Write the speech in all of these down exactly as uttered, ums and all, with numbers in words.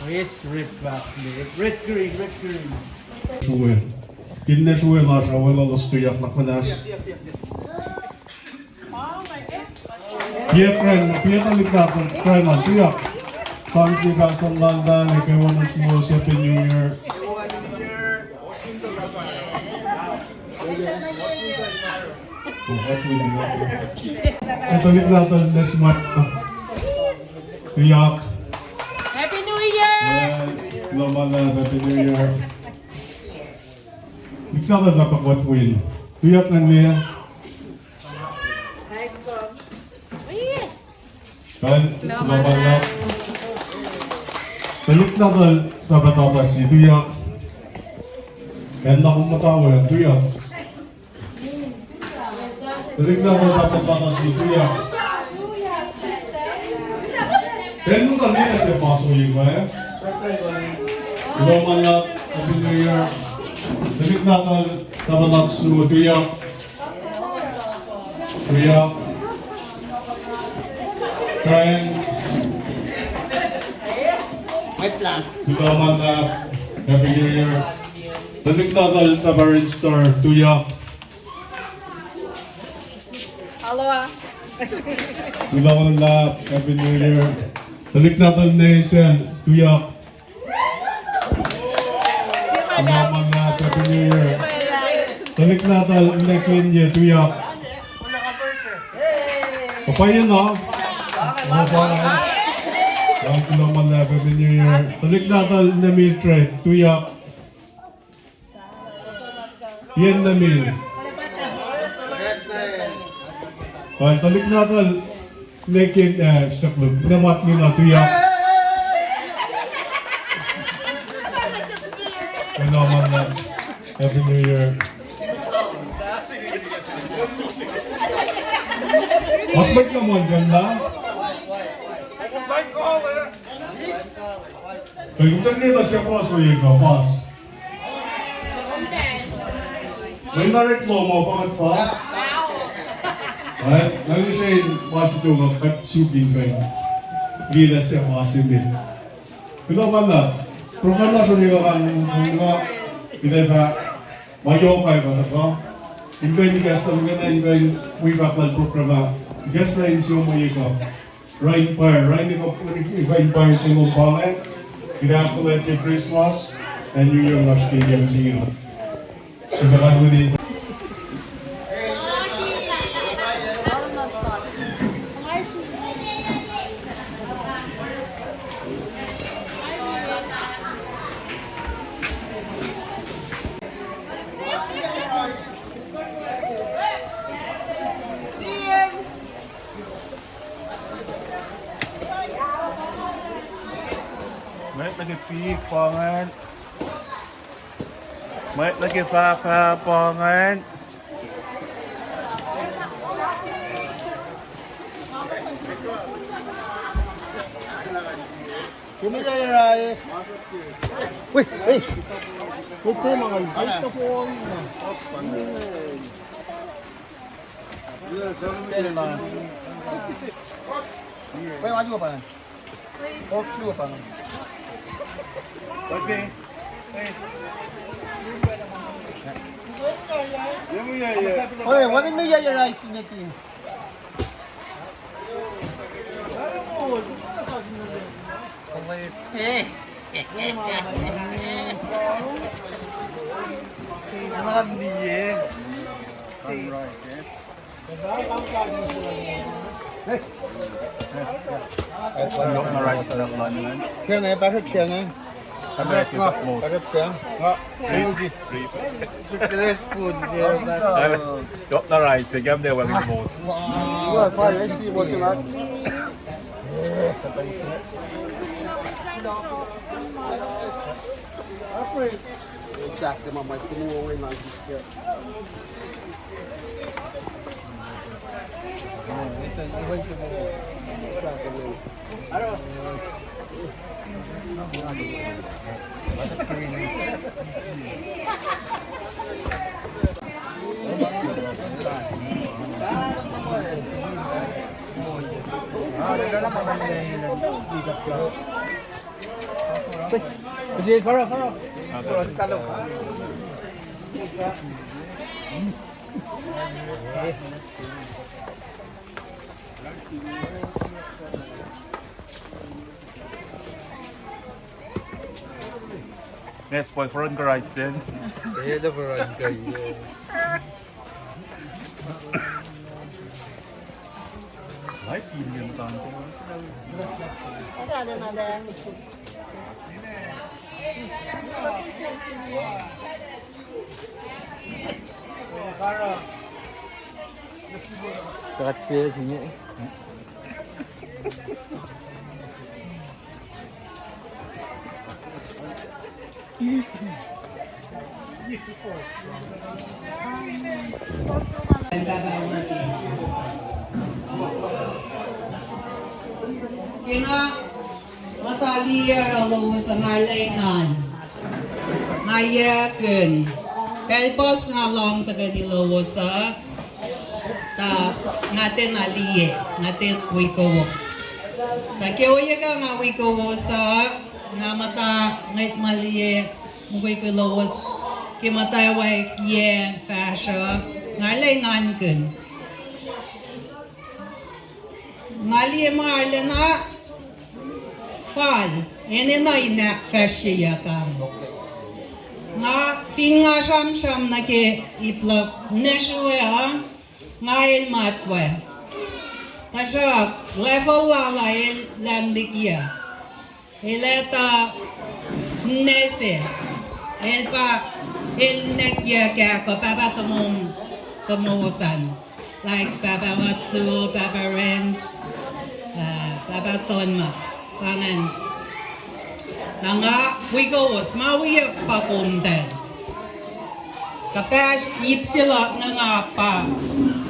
Yes, red back, red, red, green, red, green. Sruwe. Kihtin sruwe lasr ah, weluhlos tuyak nuh muhnahs. Piac kran, piac tuhlihk nahtuhl kran an tuyak. Sang sie pastor London, eke ones mos, Happy New Year. Tuhlihk nahtuhl Nesmat, tuyak. Happy New Year! Kuloh ma luhlahp, Happy New Year. Tuhlihk nahtuhl Papa Godwin, tuyak ngan liye. Kuloh ma luhlahp. Tuhlihk nahtuhl Papa Tatasi, tuyak. Acn na kom muhta we, tuyak. Tuhlihk nahtuhl Papa Tatasi, tuyak. Pacl muhta ninac se fas ohinge. Kuloh ma luhlahp, Happy New Year. Tuhlihk nahtuhl Papa Tatsu, tuyak. Tuyak. Frank. Kuloh ma luhlahp, Happy New Year. Tuhlihk nahtuhl Papa Rinstar, tuyak. Aloha. Kuloh ma luhlahp, Happy New Year. Tuhlihk nahtuhl Neisel, tuyak. Kuloh ma luhlahp, Happy New Year. Tuhlihk nahtuhl Nekinye, tuyak. Papa Iena. Kuloh ma luhlahp, Happy New Year. Tuhlihk nahtuhl Nemitre, tuyak. Yen Nemi. Tuhlihk nahtuhl Nekin, eh, Staklu, Nemat Nina, tuyak. Kuloh ma luhlahp, Happy New Year. Oasr mwet na muhlkuhnlah. Kuht kuhtanglah suc fas ohinge, fas. Mwe na rek lomo pa kuht fas. Right? Nga use in fas ituka kuht suk in kuh in liye lah suc fas in me. Kuloh ma luhlahp. Program lasr ohinge, kuht fah ma yohk ac kuht kuh in kuh in ikacslah, kuht in kuh in wi fahk lal program ah ikacslah in sie ma yohk. Ryan Pyer, Ryan, ekuh in Pyer se lom pa inge. Kuht ahkfuhlwactye Christmas and New Year lasr ke yac se inge. Sifilpac within Mwet nuh ke pik pa ingacn. Mwet nuh ke fahfah pa ingacn. Wait, wait. Wait, wait. Oe, wacngihn me yac rice neti. Yohk na rice na luhn ingacn. Siang, eh, pa siang, eh. Pa siang. Brief, brief. Yohk na rice, eh, kam ne wacngihn mos. Next boyfriend, Christian. Iya, the friend ko, iya. Life yun yun tanto. Kakat face inge. Ke nga muhta liye oruh lowos uh, nga arlac engan. Nga yackihn. Pacl puhs nga lohng tuhkweni lowos uh, tuh nga tiacna liye, nga tiac wi kowos. Tuh ke ohiyac kuh nga wi kowos uh, nga muhta ngwetma liye, mukwikwi lowos, ke muhtwacwacack yac fahsruh, nga arlac engankihn. Nga liye ma arulacna fal, enenuh in ahkfahsryeyuck. Nga fin nga sramsram nuh ke ip luhk, ninac sruwe uh, nga el matwac. Tuhsruhk level lal ah el lahlmwetmwet. El etuh ninac se, el pa, el ninac kiyuhk ah kuh pahpah tomom, tomom an. Like Pahpah Matsuo, Pahpah Rens, uh, Pahpah Sonma, pa ingacn. Na nga wi kowos, ma wiyuck pa komtacl. Kuhpahsr ip se luhk inge nga pa,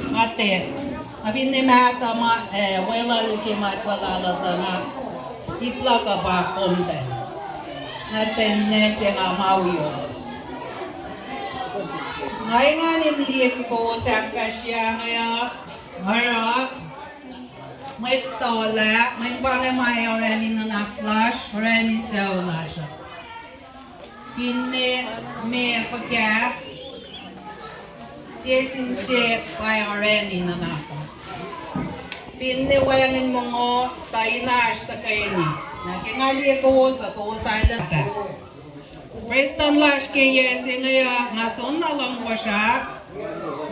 nga tiac, nga finne mahtuh ma, eh, weluhl ke matwac lal uh tuh nga, ip luhk uh pa komtacl. Nga tiac ninac se, nga ma wi kowos. Nga engan in liye kowos ahkfahsrye inge uh, oruh, mwet tuhlac, mweyen pa inge ma orani nuhnak lasr, orani sucu lasr uh. Finne meac fuhkah, sie sin sie pa orani nuhnak uh. Finne wacngihn mongo, tuh in oasr tuhkweni. Na ke nga liye kowos uh, kowos arlac pac. Prestuhn lasr ke yac se inge uh, nga soenna luhngkuhsrak.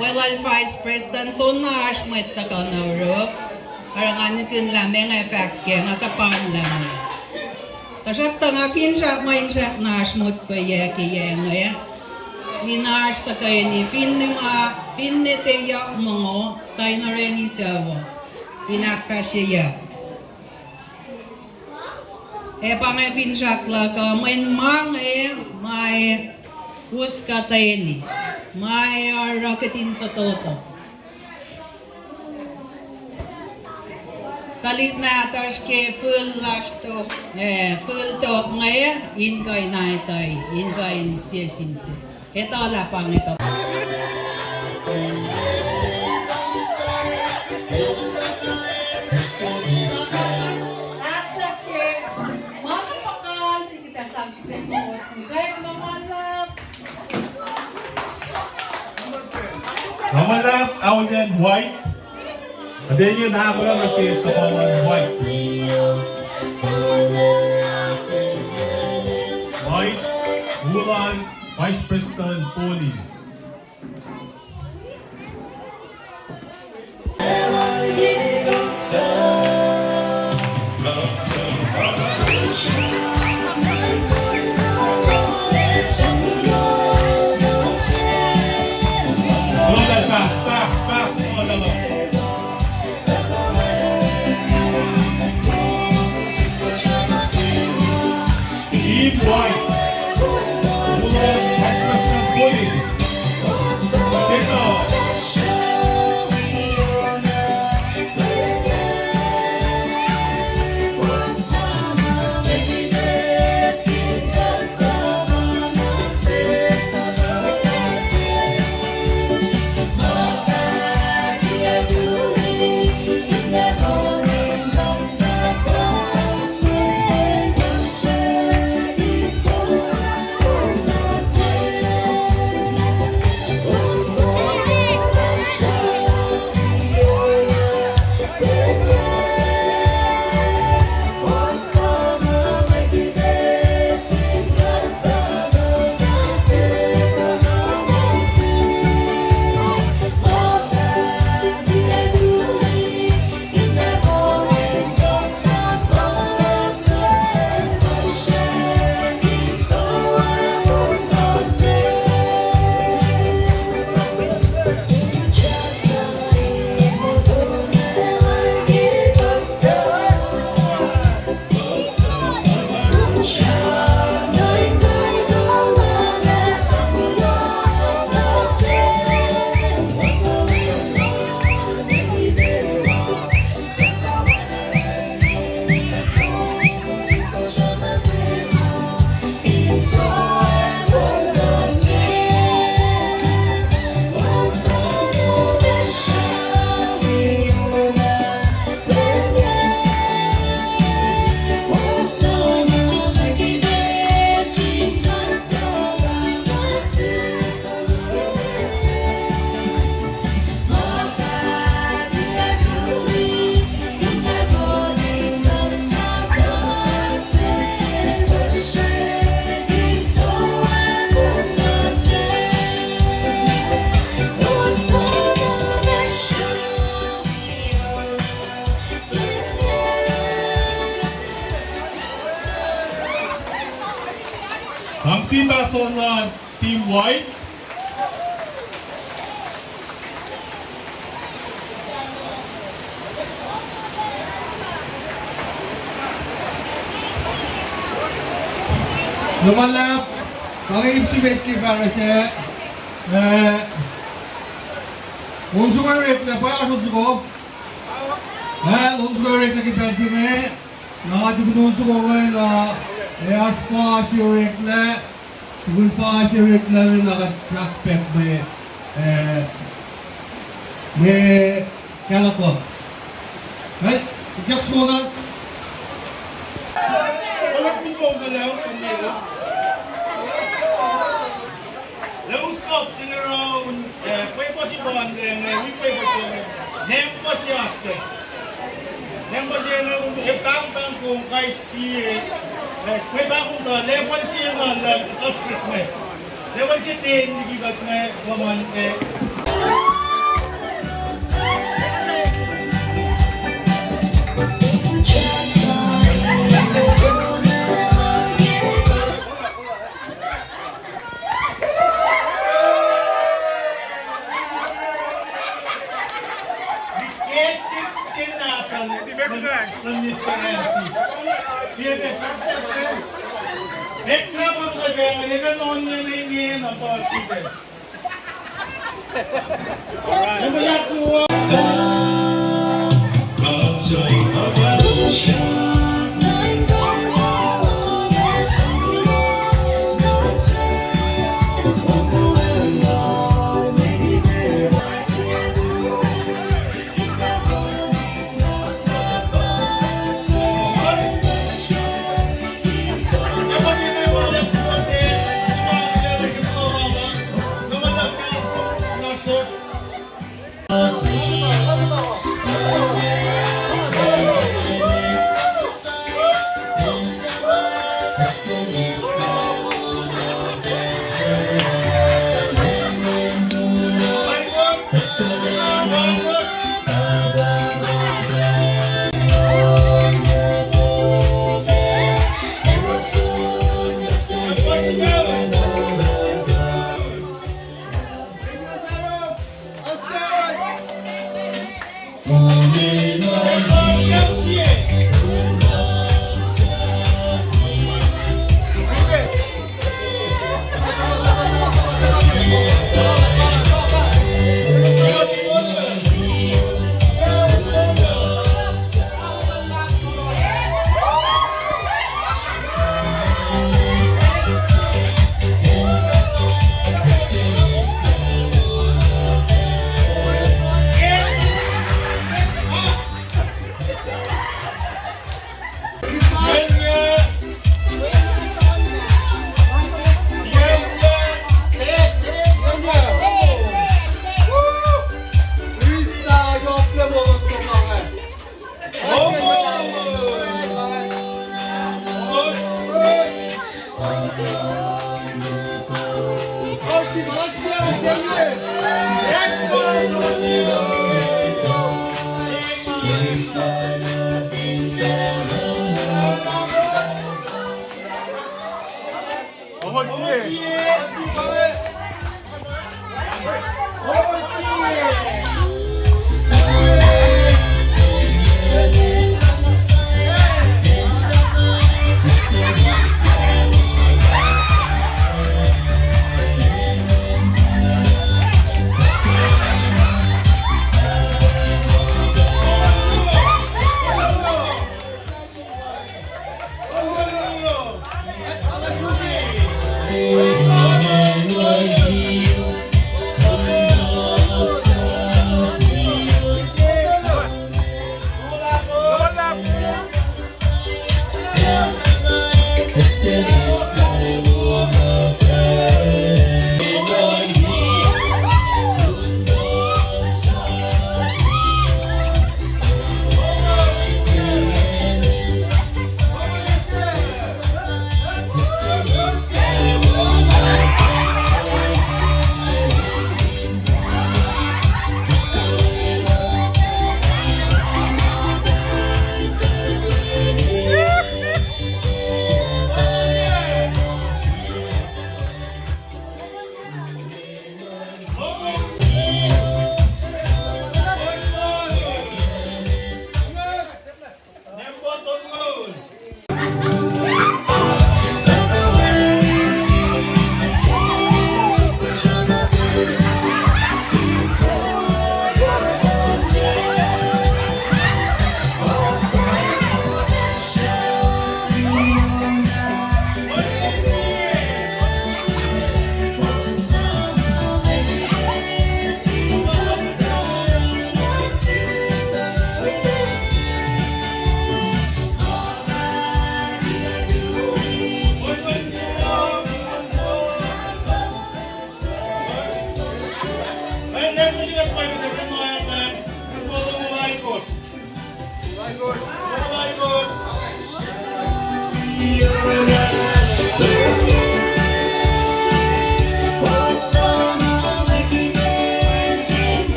Weluhl vice prestuhn soenna oasr mwet tuhkuh nuh yuruk. Oruh nga nihkihn lah meac nga fahk kac, nga kuhpanlah. Tuhsruhktuh nga finsrak ma in srackna oasr motko yac ke yac inge, in oasr tuhkweni, finne ma, finne tiac yohk mongo, tuh in orani sucu, in ahkfahsryeyuck. Ac pa inge finsrak luhk uh, mweyen ma inge ma ac us kuhtweni, ma ac oruh kihtin fototo. Tuhlihk nahtuhsr ke fihl lasr tok, eh, fihl tok inge, in kuh in aituhi, in kuh in sie sin sie. Etuh lah pa inge kuh. Ahkfahsrye, ma na pa kal, sikita sang Luhman luhlahp, auliyak White. Kuht ac nahkuhlah nuh ke Luhman White. White, Luhman, Vice President Poli. Team Basongan, Team White. Luhman luhlahp, kangin ip se met ke parish ah, eh, on soko oreklac, pa oasr on soko. Eh, on soko oreklac ke pacl se inge, na tukun on soko inge na, eh, oasr pa se oreklac, tukun pa se oreklac inge na kuht fahkpack mwe, eh, mwe kahlwem. Right? Ikack soko na. Lewis Cup se inge oruh, eh, pwepuh se pa inge, wi pwepuh se inge. Nempuh se oasr. Nempuh se inge, eh, pahngpahng kom kais sie, eh, pwepuh kom tuh level se inge lah, oasr me. Level se ten liki kuht inge, luhman, eh,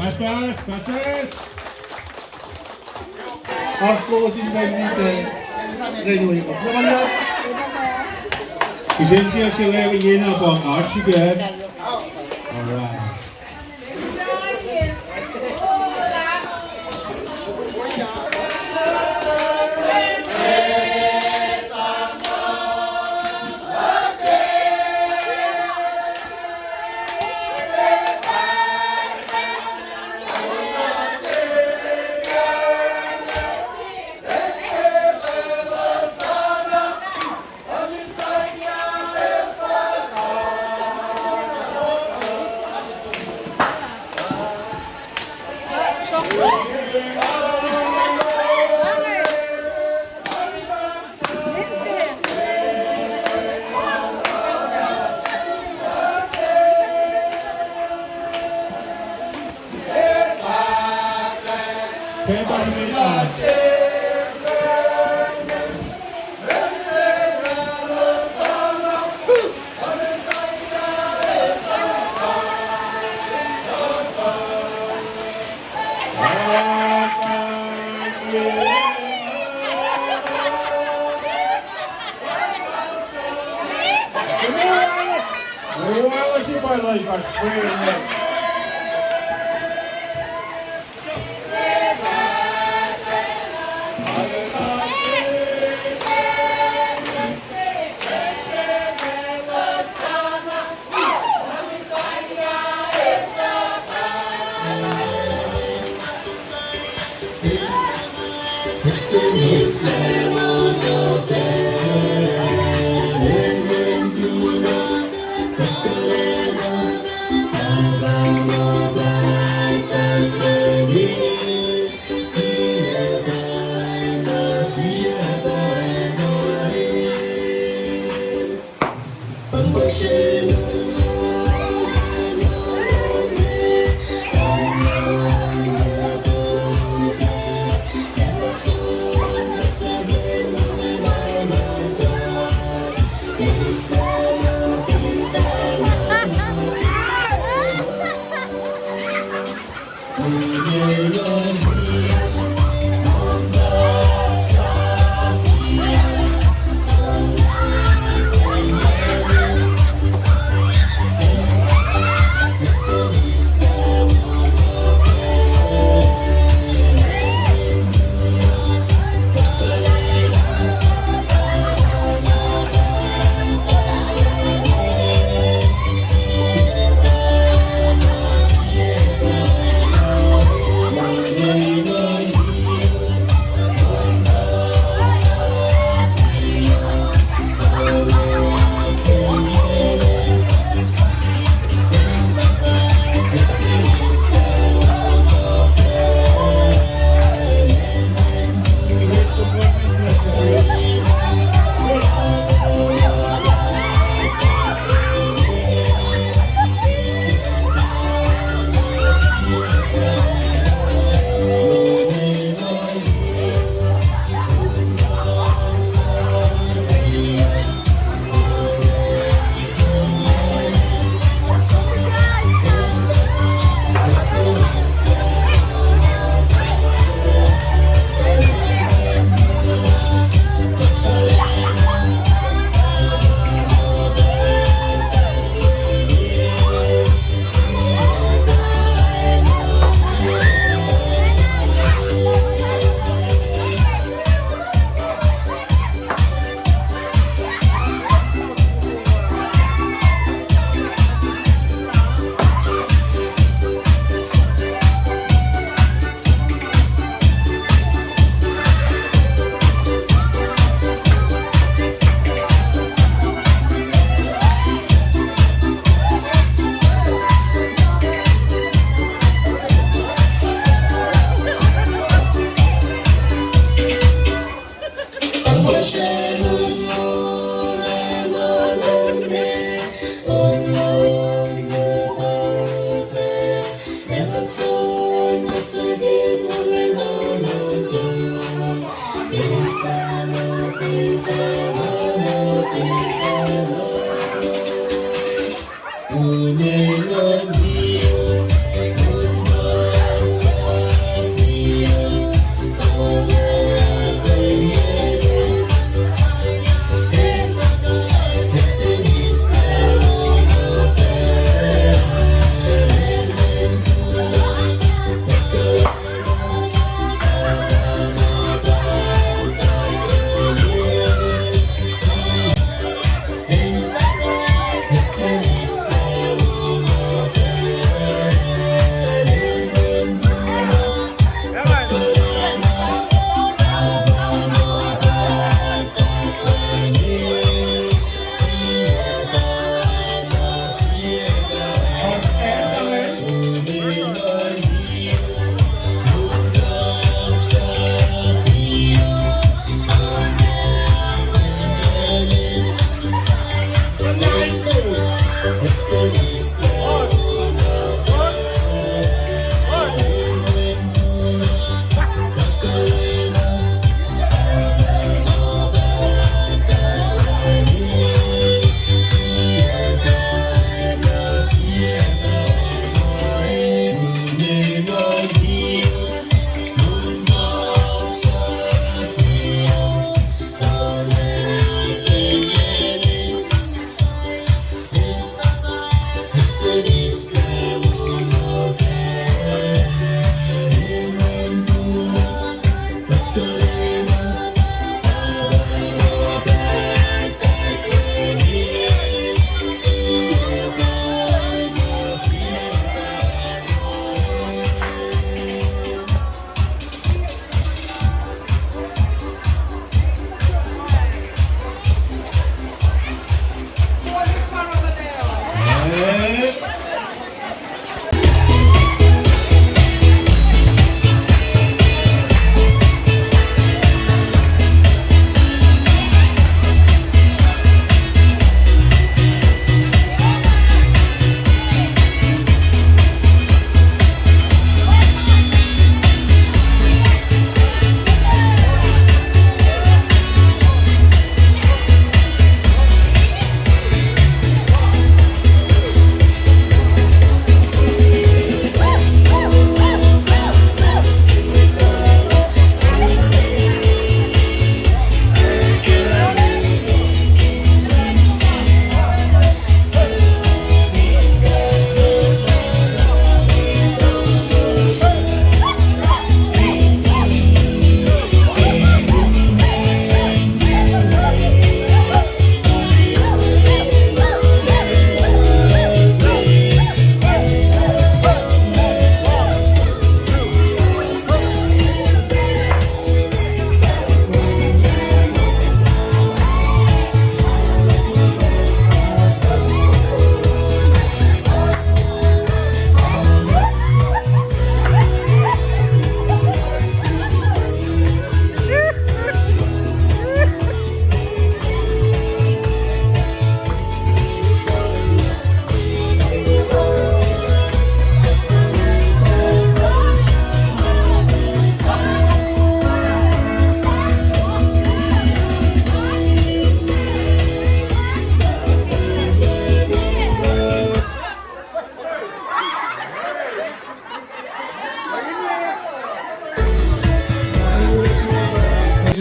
Pass, pass, pass, pass. Oasr lowos in pacl nite. Renuh. Kihsen siyuck se lwelah ingena pa oasr srihpac. All right.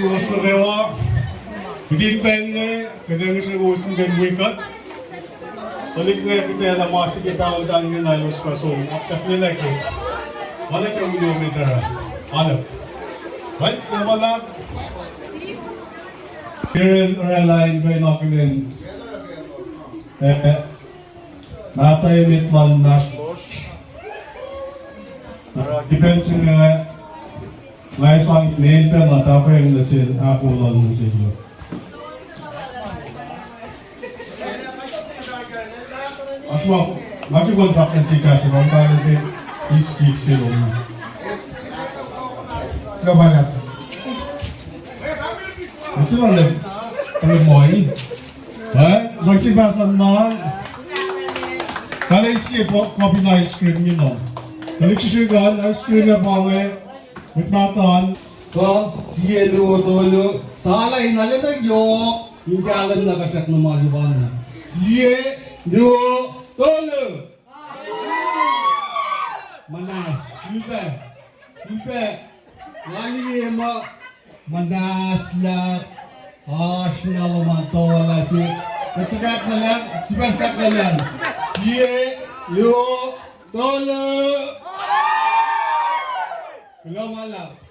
Kowos nuh kwewa, kihtin pacl inge, kuht ac ngihsre kowos in kuh in wi kuht. Tuhlihk inge, kuht ac lah ma se ke pahol tari inge na elos fah som, ahksahfyelah ke ma nuh ke ulo met uh, alu. Right, ke ma luhlahp. Keren orwaclah in kuh in akihlen, eh, mahtuh emet lal Nahtuhlos. Ke pacl se inge, nga sang ne el pacna tahfweacng nuh sel ahkolah nuh sel. Oasr ma, ma ke contract se kahs ma talu ke iskip se lom. Kuloh ma luhlahp. Ese lale, lale moi. Eh, sang sifacna. Kale sie po-, copy na ice cream, you know. Tuhlihk srihsrihk an, ice cream ac pa inge, mwet mahtuh an. Kuh, sie, luo, tolu, sala in ale na yohk in kahlwem na kuht srackna ma luhpan na. Sie, luo, tolu. Muhnahs, sulpac, sulpac. Nga liye muh muhnahs lah oasr na lom an tola se. Kuht srihpac ahkkahlwem, srihpac ahkkahlwem. Sie, luo, tolu. Kuloh ma luhlahp.